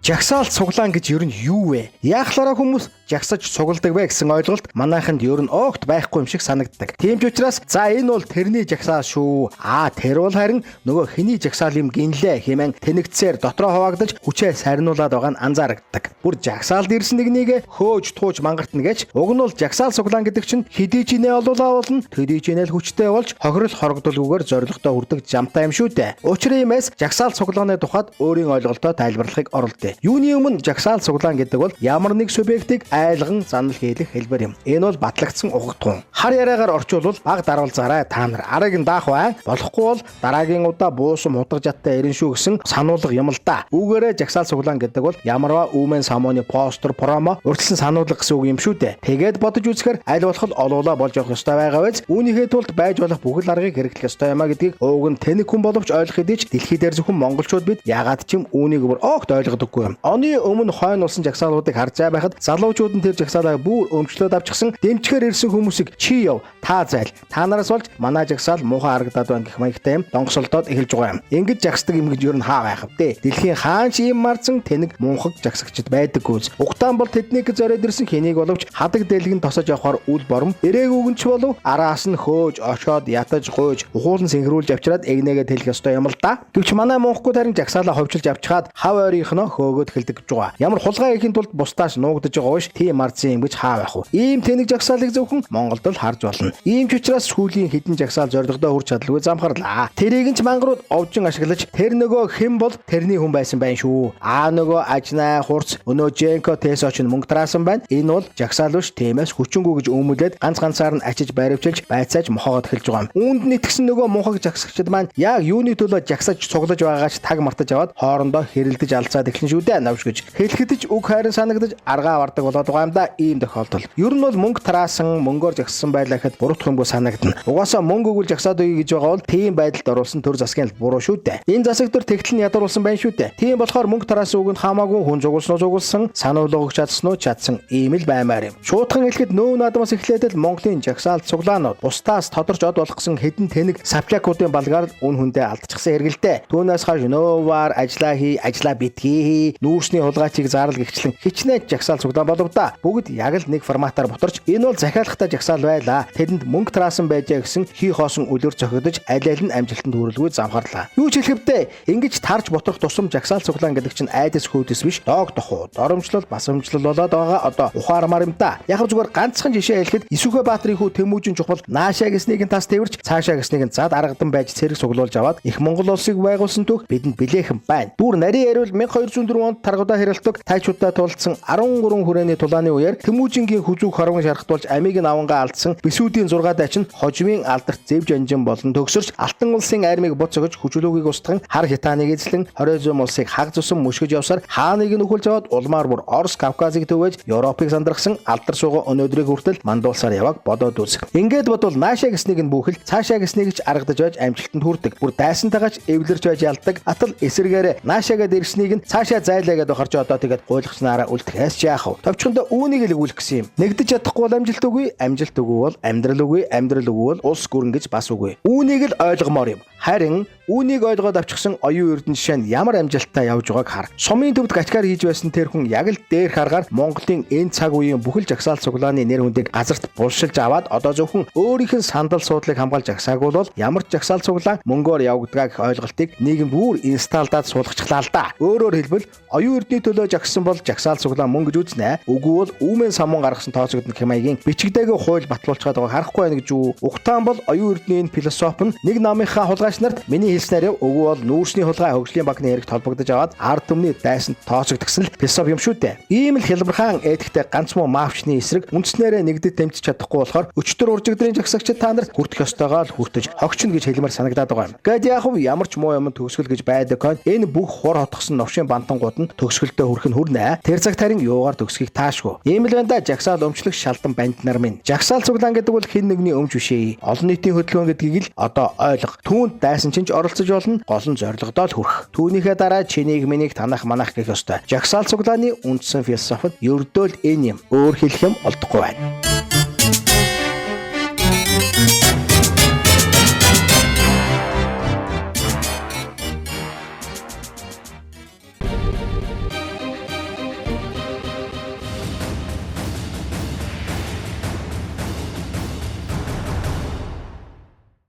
Жагсаал цуглаан гэж ер нь юу вэ? Яахлаараа хүмүүс жагсаж цугладаг вэ гэсэн ойлголт манайханд ер нь огт байхгүй юм шиг санагддаг. Тийм ч учраас за энэ бол тэрний жагсаал шүү. Аа тэр бол харин нөгөө хэний жагсаал юм гинлээ хэмээн тэнэгцээр дотроо хуваагдаж хүчээ сарниулаад байгаа нь анзаарагддаг. Бүр жагсаалд ирсэн нэгнийг хөөж тууж мангартна гэж уг нь бол жагсаал цуглаан гэдэг чинь хэдий ч инээ олуулаа болно, төдий ч инээ л хүчтэй болж хохирол хорогдолгүйгээр зорилготой хүрдэг жамтай юм шүү дээ. Учир иймээс жагсаал цуглааны тухайд өөрийн ойлголтоо тайлбарлахыг оролдъё. Юуны өмнө жагсаал цуглаан гэдэг бол ямар нэг субъектыг айлган занал хийлэх хэлбэр юм. Энэ бол батлагдсан угтгуун. Хар яриагаар орчуулвал баг дарвал зарай та нар арыг нь даах бай. Болохгүй бол дараагийн удаа буусан мудаг жадтай ирэн шүү гэсэн сануулга юм л да. Үүгээрээ жагсаал цуглаан гэдэг бол ямарваа үүмэн самууны постэр, промо, урьдчилан сануулга гэсэн үг юм шүү дээ. Тэгээд бодож үзэхээр аль болох олуула болж явах ёстой байгаа биз. Үүнийхээ тулд байж болох бүх л аргыг хэрэглэх ёстой юм а гэдгийг ууг нь тэнэг хүн боловч ойлгох хэдий ч дэлхий дээр зөвхөн монголчууд бид ягаад ч юм үүнийг бүр огт ойлгодоггүй юм. Оны өмнө хойно улсан жагсаалуудыг харж байхад залуучууд нь тэр жагсаалаа бүр өмчлөөд авчихсан, дэмжихээр ирсэн хүмүүсийг чи яв, та зайл, та нараас болж манай жагсаал муухай харагдаад байна гэх маягтай юм донгосолдоод эхэлж байгаа юм. Ингэж жагсдаг юм гэж ер нь хаа байх вэ? Дэлхийн хаан ч ийм марзан тэнэг мунхаг жагсагчд байдаггүй. Угтаан бол тэднийг зориод ирсэн хэнийг боловч хадаг дэлгэн тосож явахаар үл бором эрээг үгэнч болов араас нь хөөж ошоод ятаж гуйж ухуулан синхруулж авчираад эгнээгээ тэлэх ёстой юм л да. Гэвч манай мунхгүйд харин жагсаалаа ховчилж авчхаад хав ойрынхноо хөөгөөд эхэлдэг гэж байгаа. Ямар хулгай хийхин тулд бусдаас нуугдаж байгаа биш тийм марзан юм гэж хаа байх вэ? Ийм тэнэг жагсаалыг зөвхөн Монголд л харж болно. Ийм ч учраас сүүлийн хэдэн жагсаал зорилгодоо хүрч чадалгүй замхарлаа. Тэрийг нь ч мангарууд овжин ашиглаж тэр нөгөө хэн бол тэрний хүн байсан байх шүү. Аа нөгөө ажнаа хурц өнөө Женко Тесо ч мөнгө тараасан байна. Энэ бол жагсаал биш, тиймээс хүчингү гэж өмүүлээд ганц ганцаар нь ачиж баривчилж байцааж мохоогод эхэлж байгаа юм. Үүнд нь итгэсэн нөгөө мунхаг жагсагчид маань яг юуны төлөө жагсаж цуглаж байгаагаа ч таг мартаж аваад хоорондоо хэрэлдэж алцаад эхлэн шүү дээ навш гэж. Хэлэхэд ч үг хайрын санагдаж аргаа авардаг болоод байгаа юм да ийм тохиолдол. Ер нь бол мөнгө тараасан, мөнгөөр жагссан байлаа гэхэд буруутах юмгүй санагдана. Угаасаа мөнгө өгвөл жагсаад өгье гэж байгаа бол тийм байдалд оруулсан төр засгийн л буруу шүү дээ. Энэ засаг төр тэгтэл нь ядаруулсан байна шүү дээ. Тийм болохоор мөнгө тараасан үгэнд хамаагүй хүн зугуулсан уу зугуулсан, сануулга өгч чадсан уу чадсан ийм л баймаар юм. Шуутхан хэлэхэд нөөв наадмаас эхлээд л Монголын жагсаал цуглаанууд бусдаас тодорч од болох гэсэн хэдэн тэнэг савчакуудын балгаар үн хүндээ алдчихсан хэрэг л дээ. Түүнээс хойш нөөваар ажлаа хий, ажлаа битгий хий, нүүрсний хулгайчийг зарал гэгчлэн хичнээн жагсаал цуглаан болов да. Бүгд яг л нэг форматаар бутарч энэ бол захиалгатай жагсаал байлаа. Тэдэнд мөнгө тараасан байжээ гэсэн хий хоосон үлгэр зохигдож аль аль нь амжилтанд хүрэлгүй замхарлаа. Юу ч хэлэхвдээ ингэж тарж бутрах тусам жагсаал цуглаан гэдэг чинь айдас хүйдэс биш доог тохуу, доромжлол басамжлал болоод байгаа одоо ухаармаар юм да. Яг зүгээр ганцхан жишээ хэлэхэд Исүхэ Баатрын хүү Тэмүүжин чухал наашаа гэснийг нь тас тэвэрч цаашаа гэснийг нь зад аргадан байж цэрэг цуглуулж аваад их Монгол улсыг байгуулсан түүх бидэнд билээхэн байна. Бүр нарийн яриул 1204 онд Таргудаа хэрэлтэг тайчуудаа тулдсан 13 хүрээний тулааны үеэр Тэмүүжингийн хүзүүг хорвон шархтуулж амийг нь авангаа алдсан бисүүдийн 6 дайчин хожмын алдарт зэвж анжин болон төгсөрч Алтан улсын армийг буц өгөж хүчлүүгийг устган хар хитааныг эзлэн Хорезм улсыг хаг цусан мөшгөж явсаар хааныг нь өхөлж аваад улмаар бүр Орос Кавказыг төвөөж Европыг сандрахсан алдар суугаа өнөөдрийг хүртэл мандуулсаар явааг бодоод үз. Ингээд бодвол наашаа гэснийг нь бүхэл цаашаа гэснийг ч аргадаж байж амжилтанд хүрдэг. Бүр дайсантайгаа ч эвлэрч байж ялдаг. Атал эсэргээрээ наашаагаа дэрснийг нь цаашаа зайлаа гэдээ харж одоо тэгээд гуйлгачнаараа үлдэхээс ч яах вэ? Товчхондоо үүнийг л өгүүлэх гэсэн юм. Нэгдэж чадахгүй бол амжилт үгүй, амжилт үгүй бол амьдрал үгүй, амьдрал үгүй бол улс гүрэн гэж бас үгүй. Үүнийг л ойлгомоор юм. Харин үүнийг ойлгоод авчихсан оюун эрдэнэ жишээ нь ямар амжилттай явж байгааг хар. Сумын төвд гачгаар хийж байсан тэр хүн яг л дээр харгаар Монголын энэ цаг үеийн бүхэл жагсаал цуглааны нэр хүндийг газарт булшилж аваад одоо зөвхөн өөрийнх нь сандал суудлыг хамгаалж жагсаагүй бол ямар ч жагсаал цуглаан мөнгөөр явагдгаа гэх ойлголтыг нийгэм бүр инсталдаад суулгачихлаа л да. Өөрөөр хэлбэл оюун эрдний төлөө жагссан бол жагсаал цуглаан мөнгө гэж үзнэ. Үгүй бол үүмэн самун гаргасан тооцогдно гэх маягийн бичигдээгүй хууль батлуулчихад байгааг харахгүй байна гэж үү. Угтаан бол оюун эрдний энэ философи нь нэг намынхаа хулгайч нарт миний хэлснээр яв үгүй бол нүүрсний хулгай хөгжлийн банкны хэрэгт холбогдож аваад ард түмний дайсанд тооцогдсон л философи юм шүү дээ. Ийм л хялбархан этиктэй ганц муу мафчны эсрэг үндснээрээ нэгдэж дэмжиж чадахгүй болохоор өчтөр уржигдрын жагсагчид та нар хүртэх ёстойгоо л хүртэж хогчно гэж хэлмээр санагдаад байгаа юм. Гээд яах вэ? Ямар ч муу юм төгсгөл гэж байдаг кон энэ бүх хур хотгосон новшийн бантангууд нь төгсгөлдөө хүрэх нь хүрнэ. Тэр цагт харин юугаар төгсгийг таашгүй. Ийм л байна да жагсаал өмчлөх шалдан банд нар минь. Жагсаал цуглаан гэдэг бол хэн нэгний өмч биш ээ. Олон нийтийн хөдөлгөөн гэдгийг л одоо ойлго. Түүнд дайсан чинь ч оролцож болно. Гол нь зорилгодоо л хүрэх. Түүнийхээ дараа чинийг миний танах манах гэх ёстой. Жагсаал цуглааны үндсэн философи нь ердөө л энэ юм. Өөр хэлэх юм олдохгүй байна.